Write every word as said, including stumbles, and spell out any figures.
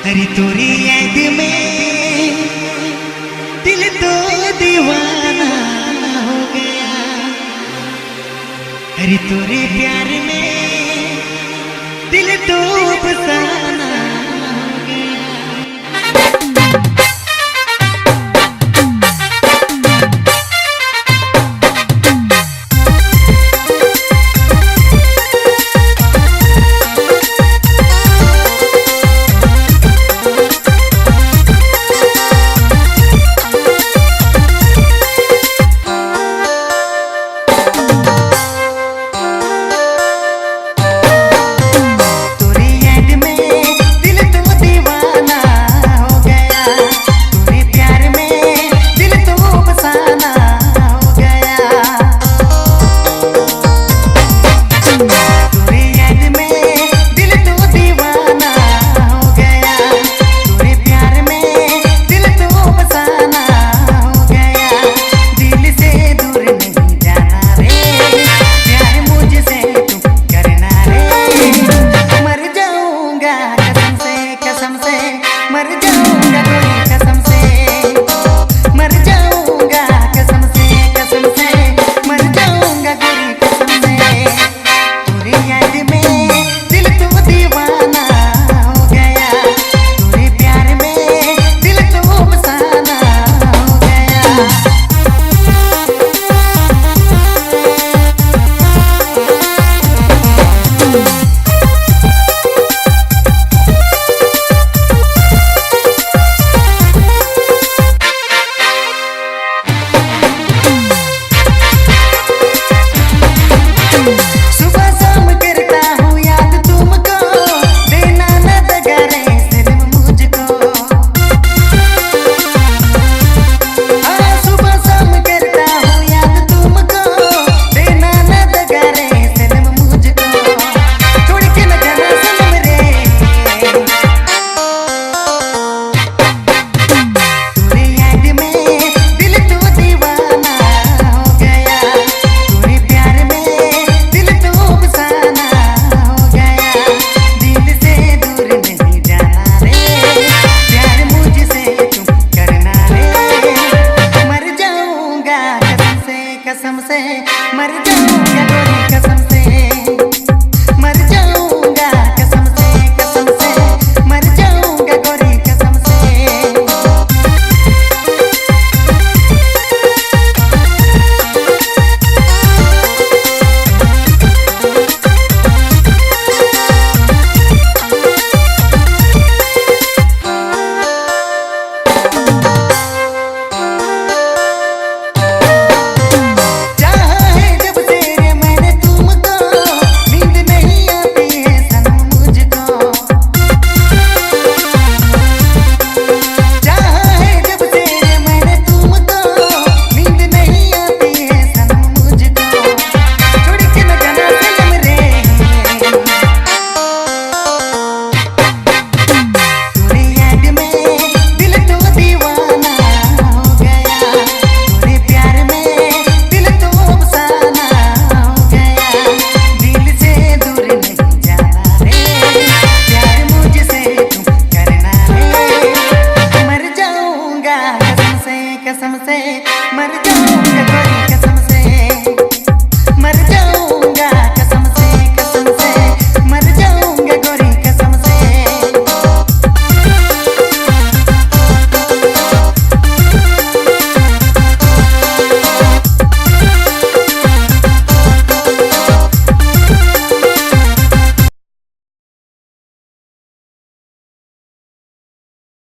अरे तोरे याद में दिल तो दीवाना हो गया, अरे तोरे प्यार में दिल तो अफसाना हो गया। तोरे याद में दिल तो दीवाना हो गया, तोरे प्यार में दिल तो अफसाना हो गया। तोरे याद में दिल तो दीवाना हो गया, तोरे प्यार में दिल तो अफसाना हो गया। दिल से दूर नहीं जाना रे, प्यार मुझसे तू करना रे। मर जाऊंगा कसम से, कसम से, मर जाऊंगा गोरी कसम से, मर जाऊंगा कसम से, कसम से, मर जाऊंगा गोरी कसम से। तोरे याद में दिल तो दीवाना हो गया, तोरे प्यार में दिल तो अफसाना हो गया। सुबह शाम करता हूँ याद तुमको, देना न दगा रे सनम मुझको। हाँ, सुबह शाम करता हूँ याद तुमको, देना न दगा रे सनम मुझको। छोड़ के न जाना सनम रे। तोरे याद में दिल तो दीवाना हो गया, तोरे प्यार में दिल तो अफसाना हो गया। दिल से दूर नहीं जाना रे, प्यार मुझसे तू करना रे। मर जाऊंगा कसम से, कसम से, मर जाऊंगा गोरी कसम से।